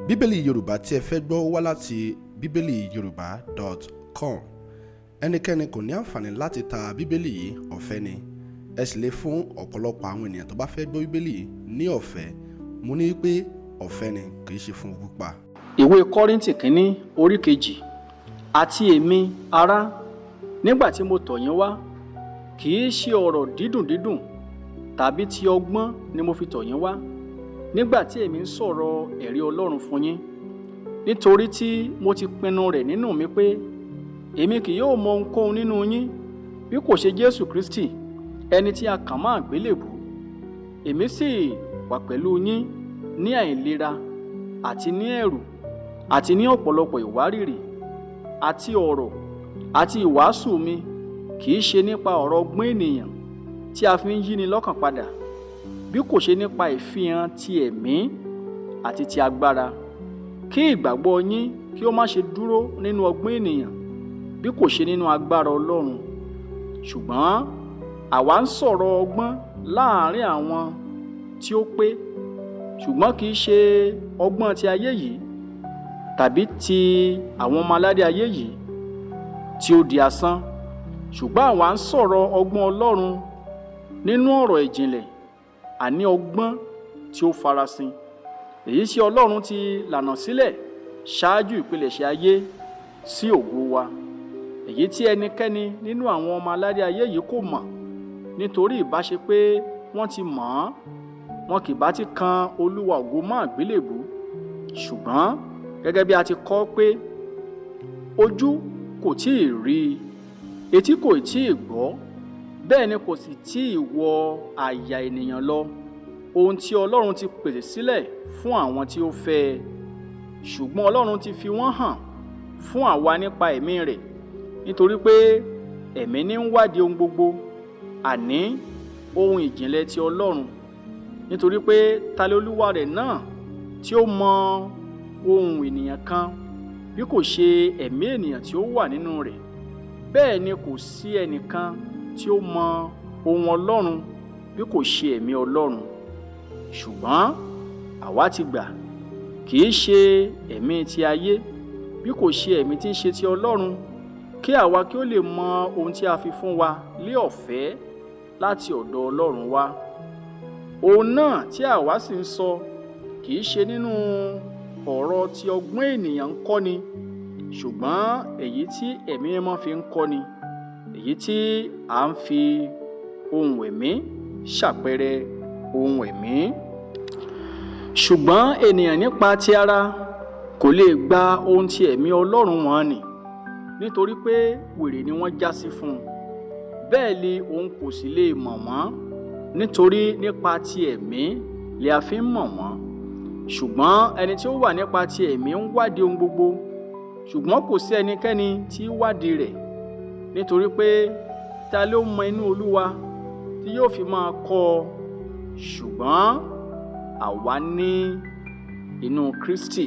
Bíbélì Yorùbá tí ẹ fẹ́ gbọ́ wá láti bíbélìyorùbá.com. Ẹnikẹ́ni kò ní àǹfààní láti ta Bíbélì yìí, ọ̀fẹ́ ni. Ẹ sì lè fún ọ̀pọ̀lọpọ̀ àwọn ènìyàn tó bá fẹ́ gbọ́ Bíbélì yìí ní ọ̀fẹ́. Mo ní pé ọ̀fẹ́ ni, kì í ṣe fún pípa. Ìwé Kọ́ríńtì kínní orí kejì. Àti èmi, ará, nígbà tí mo tọ̀ yín wá, kì í ṣe ọ̀rọ̀ dídùn dídùn tàbí ti ọgbọ́n ni mo fi tọ̀ yín wá nígbà tí èmi ń sọ̀rọ̀ ẹ̀rí Ọlọ́run fún yín, nítorí tí mo ti pinnu rẹ̀ nínú mi pé èmi kì yóò mọ ohunkóhun nínú yín bí kò ṣe Jésù Kristi, ẹni tí a kàn mọ́ àgbélébùú. Èmi sì wà pẹ̀lú yín ní àìlera àti ní ẹ̀rù àti ní ọ̀pọ̀lọpọ̀ ìwárìrì. Àti ọ̀rọ̀ àti ìwàásù mi kì í ṣe nípa ọ̀rọ̀ ọgbọ́n ènìyàn tí a fi ń yíni lọ́kàn padà, bí kò ṣe nípa ìfihàn ti ẹ̀mí àti ti agbára, kí ìgbàgbọ́ yín kí ó má ṣe dúró nínú ọgbọ́n ènìyàn, bí kò ṣe nínú agbára Ọlọ́run. Ṣùgbọ́n àwa ń sọ̀rọ̀ ọgbọ́n láàárín àwọn tí ó pé, ṣùgbọ́n kì í ṣe ọgbọ́n ti ayé yìí tàbí ti àwọn ọmọ aládé ayé yìí tí ó di asán, ṣùgbọ́n àwa ń sọ̀rọ̀ ọgbọ́n Ọlọ́run nínú ọ̀rọ̀ ìjìnlẹ̀, àní ọgbọ́n tí ó farasin, èyí tí Ọlọ́run ti lànà sílẹ̀ ṣáájú ìpilẹ̀ṣẹ̀ ayé sí ògo wa, èyí tí ẹnikẹ́ni nínú àwọn ọmọ aládé ayé yìí kò mọ̀, nítorí ìbá ṣe pé wọ́n ti mọ̀ ọ́n, wọn kì bá ti kan Olúwa ògo mọ́ àgbélébùú. Ṣùgbọ́n gẹ́gẹ́ bí a ti kọ pé, ojú kò tí ì rí i, etí kò tí ì gbọ́, bẹ́ẹ̀ ni kò sì tí ì wọ àyà ènìyàn lọ ohun tí Ọlọ́run ti pèsè sílẹ̀ fún àwọn tí ó fẹ́ ẹ. Ṣùgbọ́n Ọlọ́run ti fi wọ́n hàn fún àwa nípa Ẹ̀mí rẹ̀, nítorí pé Ẹ̀mí ní ń wádìí ohun gbogbo, àní ohun ìjìnlẹ̀ ti Ọlọ́run. Nítorí pé ta ni olúwa rẹ̀ náà tí ó mọ ohun ènìyàn kan, bí kò ṣe ẹ̀mí ènìyàn tí ó wà nínú rẹ̀? Bẹ́ẹ̀ ni kò sí ẹnìkan tí ó mọ ohun Ọlọ́run bí kò ṣe Ẹ̀mí Ọlọ́run. Ṣùgbọ́n àwa ti gbà, kì í ṣe ẹ̀mí ti ayé, bí kò ṣe Ẹ̀mí tí ń ṣe ti Ọlọ́run, kí àwa kí ó lè mọ ohun tí a fi fún wa lé ọ̀fẹ́ láti ọ̀dọ̀ Ọlọ́run wá. Ohun náà tí àwa sì ń sọ kì í ṣe nínú ọ̀rọ̀ tí ọgbọ́n ènìyàn ń kọ́ni, ṣùgbọ́n èyí tí Ẹ̀mí Mímọ́ fi ń kọ́ni, èyí tí à ń fi ohun ẹ̀mí ṣàpẹẹrẹ ohun ẹ̀mí. Ṣùgbọ́n ènìyàn nípa ti ara kò lè gba ohun tí Ẹ̀mí Ọlọ́run wọn nì, nítorí pé wèrè ni wọ́n já sí fún un. Bẹ́ẹ̀ ni òun kò sì lè mọ̀ wọ́n, nítorí nípa ti Ẹ̀mí lè a fi ń mọ̀ wọ́n. Ṣùgbọ́n ẹni tí ó wà nípa ti Ẹ̀mí ń wádìí ohun gbogbo, ṣùgbọ́n kò sí ẹnikẹ́ni tí í wádìí rẹ̀. Nítorí pé ta ló mọ inú Olúwa tí yóò fi máa kọ́ ọ? Ṣùgbọ́n àwa ní inú Kristi.